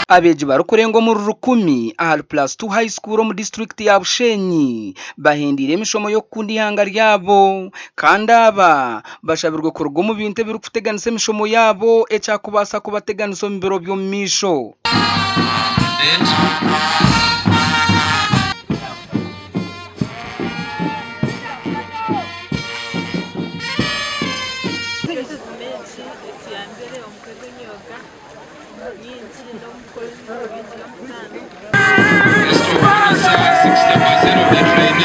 Abeegi barikurenga omuri rukumi ahari Plus Two High School omu disiturikiti ya Bushenyi bahendeire emishomo y'okukunda eihanga ryabo kandi aba bashabirwe kuruga omu bintu ebirikuteganisa emishomo yaabo ekyakubaasa kubateganisa omu biro by'omu maisho.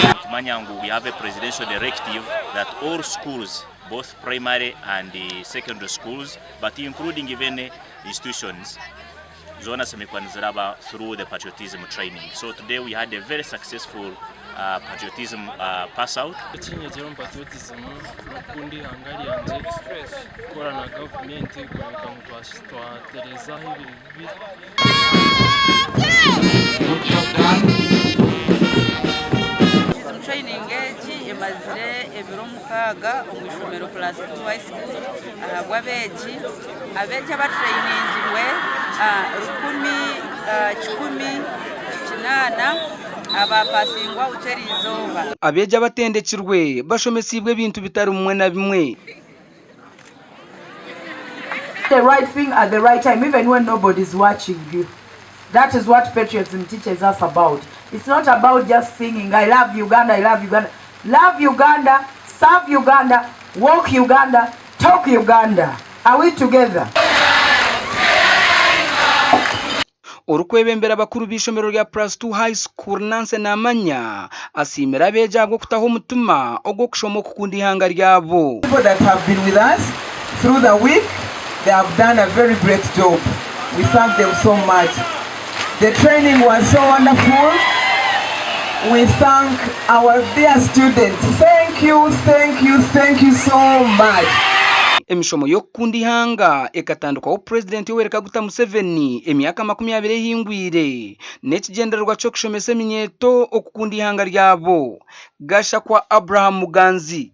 Nitumanya ngu we have a presidential directive that all schools both primary and secondary schools but including even institutions zoona zishemereire kuba niziraba through the patriotism training. So today we had a very successful patriotism pass out. Eki nyegyire omu patriotism n'okukunda eihanga ryangye, kukora na gavumenti kureebeka ngu twatereeza ahu ebiri bibi. Patriotism training egi emazire ebiro mukaaga omu ishomero Plus Two High School ahabw'abeegi. Abeegi abatureyiningirwe 1800 abaapasingwa awutu eriizooba. Abeegi abatendekirwe bashomesiibwe ebintu bitari bimwe na bimwe. The right thing at the right time even when nobody is watching you that is what patriotism teaches us about it's not about just singing I love Uganda I love Uganda love Uganda serve Uganda walk Uganda talk Uganda are we together? Orikwebembera abakuru b'eishomero rya Plus Two High School Nancy Namanya asiimire abeegi ahabw'okutaho omutima ogw'okushoma okukunda eihanga ryabo. People that have been with us through the week they have done a very great job we thank them so much the training was so wonderful we thank our dear students thank you thank you thank you so much. Emishomo y'okukunda eihanga ekatandikwaho Purezidenti Yoweri Kaguta Museveni emyaka 20 ehingwire n'ekigyendererwa ky'okushomesa eminyeeto okukunda eihanga ryabo. Gashakwa Abraham Muganzi.